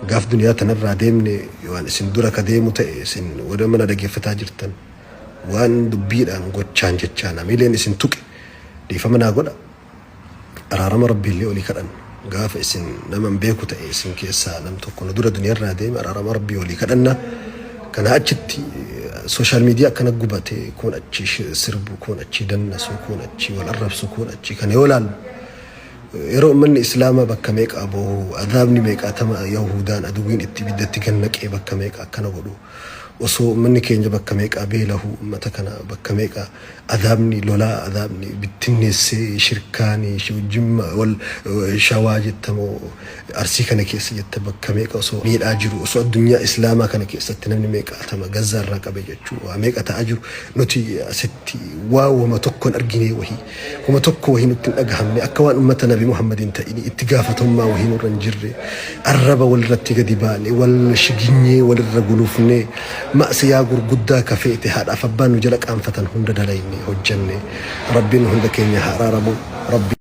Gaaf duniyaa tanarraa deemne waan isin dura ka deemu ta'e, isin warra mana dhageeffataa jirtan, waan dubbiidhaan, gochaan, jechaan hamileen isin tuqe dhiifama naa godha. Araarama Rabbiillee olii kadhanna. Gaafa isin nama hin beeku ta'e, isin keessaa nam tokko nu dura duniyaarraa deeme, araarama Rabbii olii kadhanna. Kana achitti social media akkana gubate, kun achi sirbu, kun achi dannasu, kun achi wal arrabsu, kun achi kana yoo laallu, yeroo ummanni Islaamaa bakka meeqaa boohu, azaabni meeqaatama Yahudaan aduwwiin itti ibiddatti gannaqee bakka meeqa akkana godhu, osoo ummanni keenya bakka meeqaa beelahu, ummata kana bakka meeqa azaabni lolaa, azaabni bittinneessee, shirkaanii jimma wal Shawaa jettamoo Arsii kana keessa jetta, bakka meeqa osoo miidhaa jiru, osoo addunyaa Islaamaa kana keessatti namni meeqaatama Gazzaa irraa qabe jechuu waa meeqa ta'aa jiru, nuti asitti waa wama tokko hin argine, wahii homa tokko wahii nutti hin dhagahamne, akka waan ummata Nabi Muhammad hin ta'ini, itti gaafatamummaa wahii nurra hin jirre, arraba walirratti gadi baane, wal shiginyee, walirra gulufne, ma'siyaa gurguddaa ka feete haadhaaf abbaan nu jala qaanfatan hunda dalayne, hojjanne. Rabbiin hunda keenya haa araaramu. Rabbi.